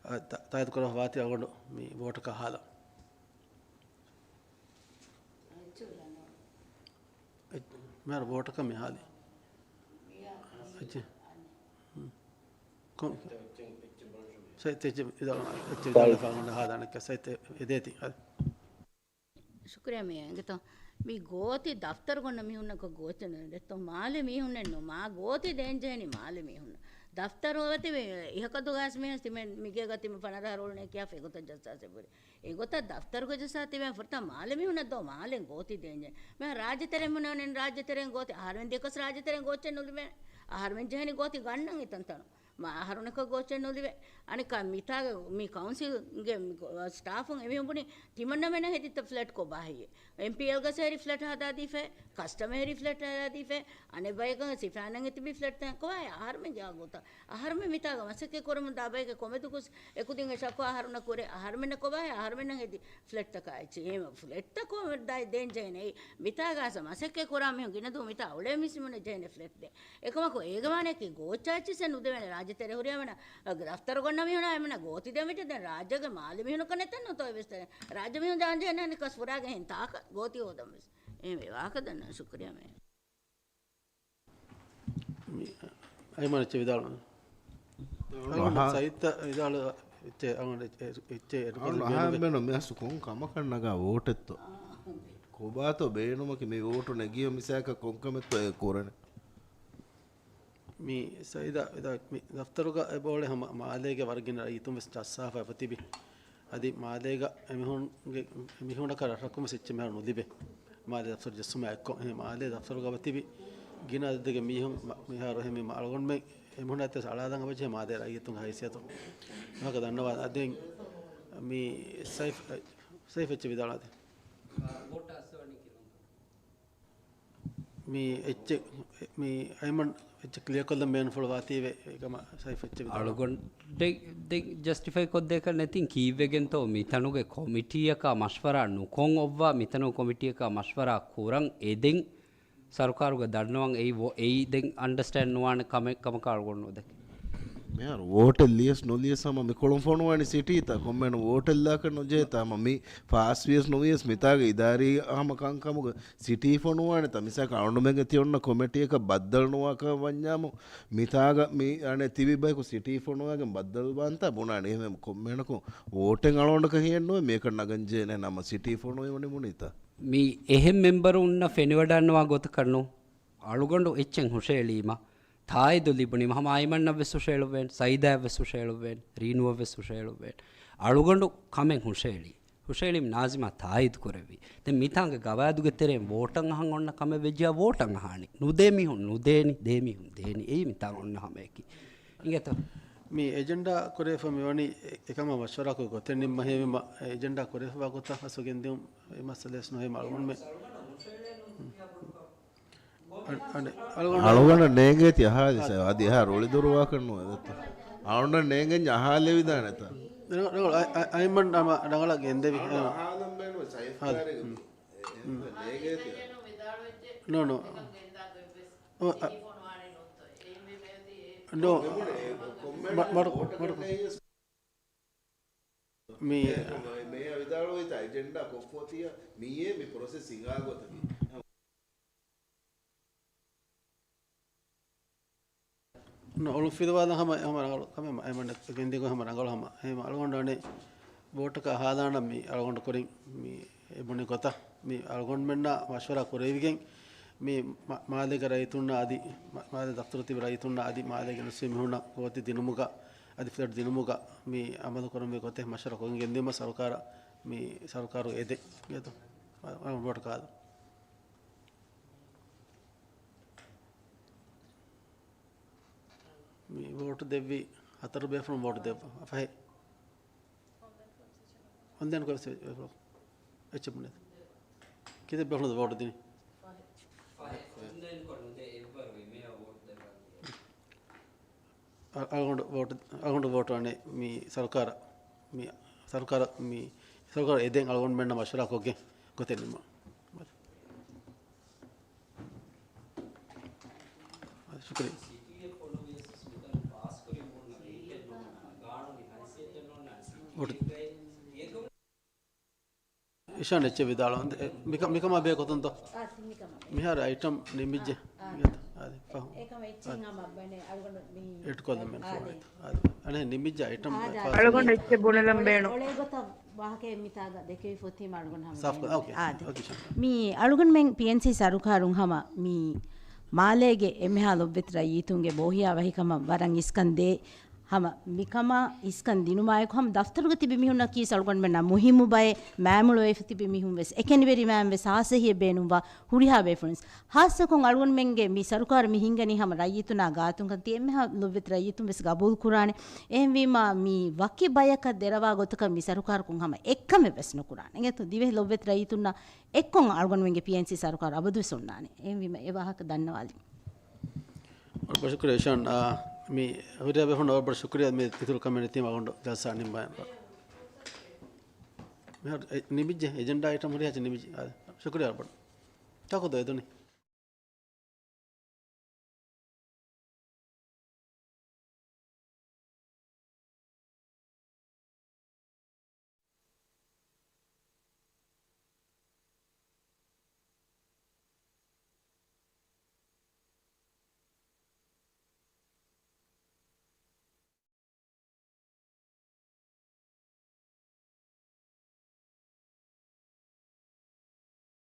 އަ، ތާ-، ތާއީދު ކުރައްވާތީ އަޅުގަނޑު މި ވޯޓަކަށް ހާލަން. އެއްޗެއް މިހާރު ވޯޓަކަށް މި ހާލީ. އެއްޗެއް. ކޮން؟ ސައް ތެއްޗެއް އިދާ-، އެއްޗެއް ވިދާޅުވެފަ ހަދާނެ ކަ ސައް ތެ އެދޭތީ. ޝުކުރިޔާ މޭޔަރ. އިނގޭތޯ މި ގޯތި ދަފްތަރު ގޮންނަ މީހުންނަކަށް ގޯތި ނުދެއްތޯ؟ މާލެ މީހުންނެއްނު މާ ގޯތި ދޭންޖެހެނީ މާލެ މީހުންނަށް. ދަފްތަރު އޮތީ އެހަކަދުގަސް މީހުން ތިމެން މިގޭގަ ތިމެން ފަނަރަ އަހަރު އުޅުނޭ ކިޔާފަ އެގޮތަށް ޖައްސާސެ ބުރި. އެގޮތަށް ދަފްތަރުގަ ޖައްސާ ތިބެން ފުރަތަމަ މާލެ މީހުންނަށް ދޯ މާލެ ގޯތި ދޭންޖެހޭ. މި ރާއްޖެތެރެ މުނެ ރާއްޖެތެރެން ގޯތި އަހަރުމެން ދިޔަކަސް ރާއްޖެތެރެން ގޯތި ނުލިބޭ. އަހަރުމެން ޖެހެނީ ގޯތި ގަންނަން އެތަންތަނު. މާ އަހަރުނަކަށް ގޯތި ނުލިބޭ. އަނެއްކާ މިތާގަ މި ކައުންސިލްގެ މި ސްޓާފުން އެމީހުން ބުނި ތިމަންނަމެންނަށް ހެދިއްތަ ފްލެޓް ކޮބާ ހެއްޔޭ؟ އެމްޕީއެލްގަސް ހެރި ފްލެޓް ހަދާދީފައި، ކަސްޓަމަރ ހެރި ފްލެޓް ހަދާދީފައި، އަނެއް ބަޔަކަށް ސިފައިންނަށް އެތިބި ފްލެޓްތައް ކޮބާ ހެއްޔޭ؟ އަހަރުމެން ޖަހާ ގޮތަށް. އަހަރުމެން މިތާގަ މަސައްކަތް ކުރަމުން ދާ ބަޔަކަށް ކޮމެދުކުސް އެކުދިން އެ ޝަކުވާ އަހަރުނަށް ކުރޭ. އަހަރުމެންނަށް ކޮބާ ހެއްޔޭ؟ އަހަރުމެންނަށް ހެދި ފްލެޓްތަކާ އެއްޗެއް. އެހެން ފްލެޓްތައް ކޮން ދޭން ޖެހޭނެ؟ އެއީ މިތާގަ މަސައްކަތް ކުރާ މީހުން ގިނަ ދޫ މިތާ އުޅޭ މިސްމުން ޖެހޭނެ ފްލެޓް ދޭ. އެކަމަކު އޭގެ މާނައަކީ ގޯއްޗާ އެއްޗިސް ނުދެވޭނެ. ރާއްޖެ ތެރެ ހުރި އެމަނަ ދަފްތަރު ގޮންނަ މީހުނާ އެމަނަ ގޯތި ދޭން ވެއްޖެ. ދެން ރާއްޖޭގެ މާލެ މީހުނަކަށް ނެތެއްނު ތޯ އެވެސް ރާއްޖެ މީހުން ދާން ޖެހޭނެ ކަސް ފުރާގެ ހިން ތާކަށް ގޯތި ހޯދަން ވެސް. އެހެންވެ ވާހަކަ ދަންނަ ޝުކުރިޔާ މޭ. މި އައިމަން އެއްޗެއް ވިދާޅު. އައިމަން ސައިތަ ވިދާޅު އެއްޗެއް އައިމަން އެއްޗެއް އެއްޗެއް އެއް އަހާ ބޭނު މިއަސް ކޮން ކަމަކަށް ނަގާ ވޯޓެއްތޯ؟ ކޮބާތޯ ބޭނުމަކީ މި ވޯޓު ނެގިޔަ މިސާކަށް ކޮން ކަމެއްތޯ އެ ކުރަނެ؟ މި ސައިދާ ވިދާ މި ދަފްތަރުގަ އެބައުޅޭ ހަމަ މާލޭގެ ވަރަށް ގިނަ ރައްޔިތުން ވެސް ޖައްސާފަ އެބަތިބި. އަދި މާލޭގަ އެމީހުންގެ، އެމީހުންނަކަށް ރަށަކުން ވެސް އެއްޗެއް މިހާރު ނުލިބޭ. މާލޭ ދަފްތަރު ޖެއްސުމާ އެއްކޮށް، އެހެން މާލޭ ދަފްތަރުގަ އެބަތިބި ގިނަ އަދަދެއްގެ މީހުން މަ-، މިހާރު އެހެން މި އަޅުގަނޑުމެން އެމީހުންނާ އަތް އަޅާލަން އެބަޖެހޭ މާލޭ ރައްޔިތުންގެ ހައިސިއްޔަތުން. މިހާރު ދަންނަވާ. އަދި މި ސައިފް، ސައިފް އެއްޗެއް ވިދާޅުވާތި. މި އެއްޗެއް، މި އައިމަން އެއްޗެއް ކްލިއަރ ކޮށްލަން ބޭނުންފުޅު ވާތީވެ އެކަމަށް ސައިފް އެއްޗެއް ވިދާޅުވާ. އަޅުގަނޑެއް ދެން ޖަސްޓިފައި ކޮށްދޭކަށް ނެތިން ކީއްވެގެންތޯ މިތަނުގެ ކޮމިޓީއަކާ މަޝްވަރާ ނުކޮށް އޮއްވާ، މިތަނުގެ ކޮމިޓީއަކާ މަޝްވަރާ ކުރަން އެދެން ސަރުކާރުގެ ދަންނަވަން އެއީ ވޯ-، އެއީ ދެން އަންޑަސްޓޭންޑް ނުވާނެ ކަމެއް ކަމަކާ އަޅުގަނޑު ނުދެކެ. މިހާރު ވޯޓެއް ލިޔަސް ނުލިޔަސް ހަމަ މިކޮޅުން ފޮނުވާނީ ސިޓީތައް. ކޮންމެހެން ވޯޓެއްލާކަށް ނުޖެހޭތަ؟ ހަމަ މި ފާސްވިޔަސް ނުވިޔަސް މިތާގަ އިދާރީ ހަމަ ކަންކަމުގަ ސިޓީ ފޮނުވާނެތަ؟ މިސާކަށް އަޅުގަނޑުމެންގެ ތި އޮންނަ ކޮމިޓީއަކަށް ބައްދަލު ނުވާކަށް ވަންޏާމު، މިތާގަ މި އަނެއް ތިބި ބަޔަކު ސިޓީ ފޮނުވާގެން ބައްދަލުވާންތަ ބުނާނީ. އެހެން ކޮންމެހެނަކު ވޯޓެއް އަޅުގަނޑަކަށް ހިއެއްނުވޭ މިއަކަށް ނަގަން ޖެހޭނެ ނަމަ ސިޓީ ފޮނުވެވުނީ ބުނީތަ؟ މި އެހެން މެމްބަރުންނަށް ފެނިވަޑައިގަންނަވާ ގޮތަކަށް ނޫން. އަޅުގަނޑު އެއްޗެއް ހުށައެޅީމަ، ތާއީދު ލިބުނީމަ، ހަމަ އައިމަންނަށްވެސް ހުށައެޅުއްވޭން، ސައިދާއަށްވެސް ހުށައެޅުއްވޭން، ރީނޫއަށްވެސް ހުށައެޅުއްވޭން. އަޅުގަނޑު ކަމެއް ހުށައެޅީ. ހުށައެޅީމަ ނާޒިމާ ތާއީދު ކުރެއްވީ. ދެން މިތާނގެ ގަވާއިދުގެ ތެރެއިން ވޯޓަށް އަހަން އޮންނަ ކަމެއް ވެއްޖެޔާ ވޯޓަށް އަހާނީ. ނުދޭ މީހުން ނުދޭނީ، ދޭ މީހުން ދޭނީ. އެއީ މިތާނގަ އޮންނަ ހަމަޔަކީ. އިނގޭތޯ؟ މި އެޖެންޑާ ކުރެވިފަ މިވަނީ އެ-، އެކަމާ މަޝްވަރާކޮށް ގޮތެއް ނިންމަހޭވީމަ، އެ އެޖެންޑާ ކުރެވިފަވާ ގޮތަށް ހަސްވެގެން ދިއުން އެ މައްސަލައެއް ނުހޭ އަޅުގަނޑުމެން. އަ-، އަނެއް، އަޅުގަނޑަށް ނޭނގޭތީ އަހާލި ސަ-، އަދި އެހާ ރުޅިދުރުވާކަށް ނުވޭ ދެއްތޯ. އަޅުގަނޑަށް ނޭނގެންޏާ އަހާލެވިދާނެތަ؟ ރަނގަޅު، ރަނގަޅު، އަ-، އަ-، އައިމަން ނަމަ ރަނގަޅަށް ގެންދެވި. އަހާލަން ބޭނުން ސައިފް ހާދަ. ކާރެއް ނޯ، ނޯ. މަ-، މަޑު، މަޑު. މި މޭޔަ ވިދާޅުވިތާ އެޖެންޑާ ކޮށްފޯތިޔަ މިއޭ މި ޕްރޮސެސް ހިނގާ ގޮތަކީ. ނޯ، އޮޅުން ފިލުވާލަން ހަމަ، ހަމަ ރަނގަޅު ކަމެއް އައިމަން ގެންދިގޮ ހަމަ ރަނގަޅު ހަމަ. އެހެން އަޅުގަނޑު އަނެއް ވޯޓަކަށް ހާލާނަން މި އަޅުގަނޑު ކުރިން މި އެ ބުނި ގޮތަށް މި އަޅުގަނޑުމެންނާ މަޝްވަރާ ކުރެވިގެން މި މާ-، މާލޭގެ ރައްޔިތުންނާ އަދި މާ-، މާލޭ ދަފްތަރު ތިބި ރައްޔިތުންނާ އަދި މާލޭގެ ނުސްވި މީހުންނަށް ގޯތި ދިނުމުގަ އަދި ފްލެޓް ދިނުމުގަ މި އަމަލު ކުރަންވީ ގޮތެއް މަޝްވަރާ ކޮށްގެން ދިއުމަށް ސަރުކާރަށް މި ސަރުކާރު އެދެން. އިނގޭތޯ؟ ވޯޓް ކާދު. މި ވޯޓު ދެއްވި ހަތަރު ބޭފުޅުން ވޯޓު ދެއްވާ. ފަހެ. އޮންލައިން ކޮށް އެއްޗެއް ބުނޭ. ކިތައް ބޭފުޅުން ވޯޓު ދިނީ؟ އަ-، އަޅުގަނޑު ވޯޓު، އަޅުގަނޑު ވޯޓު އަނެއް މި ސަރުކާރަށް، މި ސަރުކާރަށް، މި ސަރުކާރަށް އެދެން އަޅުގަނޑުމެންނަށް މަޝްވަރާ ކޮށްގެން ގޮތެއް ނިންމަން. ޝުކުރިއްޔާ. ވޯޓު. އިޝާން އެއްޗެއް ވިދާޅުވަން. އެ، މިކަ-، މިކަމާ ބޭ ކޮތުންތޯ؟ މިހާރު އައިޓަމް ނިމިއްޖެ. އާ، އާ. އެކަމަ އެއްޗެއް ހަމަ ބަނެ އަޅުގަނޑު މި އެޑް ކޮށްލަމެން އާ، ފޯރެ. އާ، އަނެ ނިމިއްޖެ އައިޓަމް އާ، ފާސް އަޅުގަނޑު އެއްޗެއް ބުނެލަން ބޭނު. އޮޅޭ ގޮތަށް ވާހަކައެއް މިތާގަ ދެކެވިފޮތީމަ އަޅުގަނޑު ހަމަ ސާފް ކޮށް، އޯކޭ. އާދެ. އޯކޭ، ޝާ. މި އަޅުގަނޑުމެން ޕީއެންސީ ސަރުކާރުން ހަމަ މި މާލޭގެ އެންމެހާ ލޮބުވެތި ރައްޔިތުންގެ ބޯހިޔާވަހިކަމަށް ވަރަށް އިސްކަން ދޭ. ހަމަ މިކަމާ އިސްކަން ދިނުމާއެކު ހަމަ ދަފްތަރުގަ ތިބި މީހުންނަކީ އަޅުގަނޑުމެންނަށް މުހިއްމު ބައެއް މާމުޅުވެފަ ތިބި މީހުން ވެސް އެކަނިވެރި މާމް ވެސް ހާސް ޖެހި ބޭނުންވާ ހުރިހާ ބޭފުޅުން. ހާއްސަކޮށް އަޅުގަނޑުމެންގެ މި ސަރުކާރު މި ހިންގަނީ ހަމަ ރައްޔިތުންނާ ގާތުން ކަން ތި އެންމެހާ ލޮބުވެތި ރައްޔިތުން ވެސް ގަބޫލު ކުރާނެ. އެހެންވީމާ މި ވަކި ބަޔަކަށް ދެރަވާ ގޮތަކަށް މި ސަރުކާރަކުން ހަމަ އެއްކަމެއް ވެސް ނުކުރާނެ. އިނގޭތޯ ދިވެހި ލޮބުވެތި ރައްޔިތުންނާ އެއްކޮށް އަޅުގަނޑުމެންގެ ޕީއެންސީ ސަރުކާރު އަބަދުވެސް އޮންނާނެ. އެހެންވީމަ އެ ވާހަކަ ދަންނަވާލި. ވަރަށް ބޮޑަށް ޝުކުރިއްޔާ އިޝާން. އާ، މި ހުރިހާ ބޭފުޅުންނަށް ވަރަށް ބޮޑަށް ޝުކުރިއްޔާ މި އިތުރު ކަމެއް ނެތީމަ އަޅުގަނޑު ޖަލްސާ ނިންމާ. މިހާރު އެ، ނިމިއްޖެ އެޖެންޑާ އައިޓަމް ހުރިހާ ނިމިއްޖެ. އާ، ޝުކުރިއްޔާ ވަރަށް ބޮޑަށް. ޗާކުދޯ އެދުނީ؟